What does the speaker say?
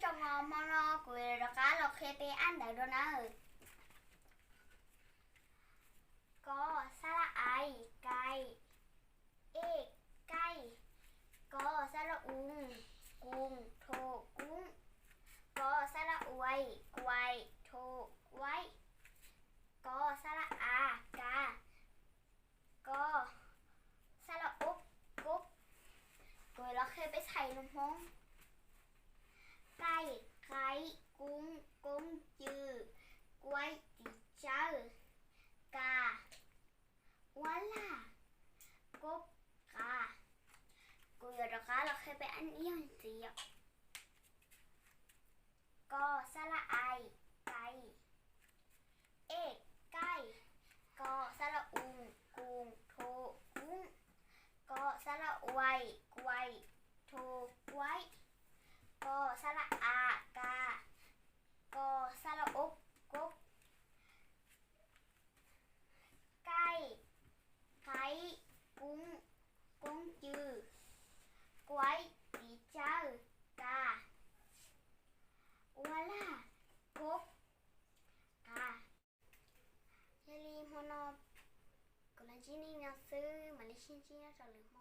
Tso mov, hmo no kuv rov qab los qhia peb ab ntawv dua nawb. Ko, xab laj ai, kai. Ej, kaij. Ko, xab laj u, ku, tho, kub. Ko, xab laj uai, kuai, tho, kuaib. Ko, xab laj a, ka. Ko, xab laj ob, kub. Kuv los qhia peb txhais lus Hmoob. Kaij, qaib, kub, koob cw, kuaib, txiv tsawb, ka, ua laj, kub, qa. Kuv yuav rov qab los qhia peb ib zaug ntxiv. Ko, xab laj ai, kai. Ej, kaij. Ko, xab laj u, ku, tho, kub. Ko, xab laj uai, kuai, tho, kuaib. Ko, xab laj a, ka. Ko, xab laj ob, kub. Kaij, qaib, kub, koob cw, kuaib, txiv tsawb, ka, ua laj, kub, qa. Yog li hmo no kuv los ntsib nej no xwb, mam li sib ntsib nyob rau lwm